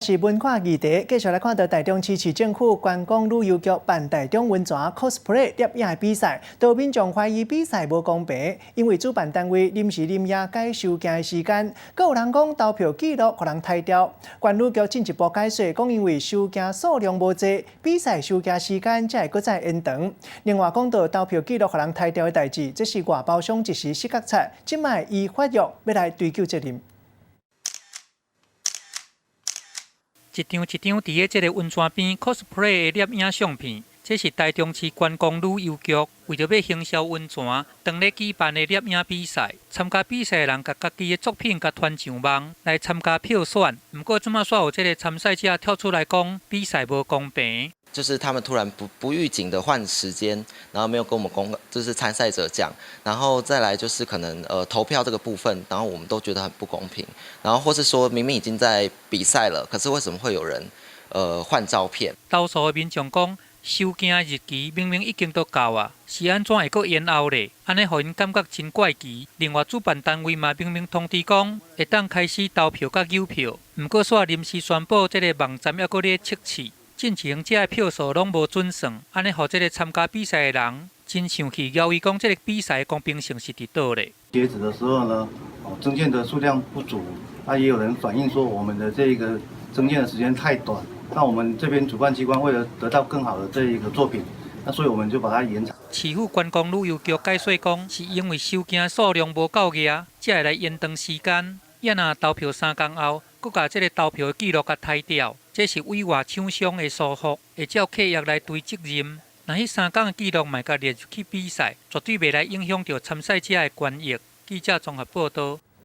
是文化議題，繼續來看到台中市市政府觀光旅遊局辦台中溫泉 cosplay 攝影比賽，都民眾懷疑比賽無公平，因為主辦單位臨時臨夜改收件的時間，閣有人講投票記錄予人刣掉。觀旅局進一步解釋，講因為收件數量無濟，比賽收件時間才會閣再延長。另外講到投票記錄予人刣掉的代誌，這是外包商一時失覺察，這擺依法律欲來追究責任。一張一張佇咧這個溫泉邊 cosplay 的攝影相片，這是台中市觀光旅遊局為著欲行銷溫泉，當咧舉辦的攝影比賽。參加比賽的人共家己的作品共傳上網來參加票選。毋過這馬煞有這個參賽者跳出來講，比賽無公平。就是他們突然不預警的換時間，然後沒有跟我們公，就是參賽者講，然後再來就是可能投票這個部分，然後我們都覺得很不公平，然後或是說明明已經在比賽了，可是為什麼會有人換照片？投訴的民眾講，收件日期明明已經都到啊，是按怎會閣延後咧？按呢予𪜶感覺真怪奇。另外，主辦單位嘛明明通知講會當開始投票佮郵票，毋過煞臨時宣布這個網站猶閣咧測試。進前這个票數攏無準算，按呢予這個參加比賽的人真生氣，懷疑講這個比賽的公平性是佇佗咧？截止的時候呢，哦，徵件的數量不足，那也有人反映說我們的這個徵件的時間太短。那我們這邊主辦機關為了得到更好的這一個作品，那所以我們就把它延長。市府觀光旅遊局解釋講，是因為收件數量無夠額，才會來延長時間。也若投票3工後，閣共這個投票的記錄共刣掉，這是委外廠商的疏忽，會照契約來追責任。若彼3工的記錄嘛共列入去比賽，絕對袂來影響著參賽者的權益。記者綜合報導。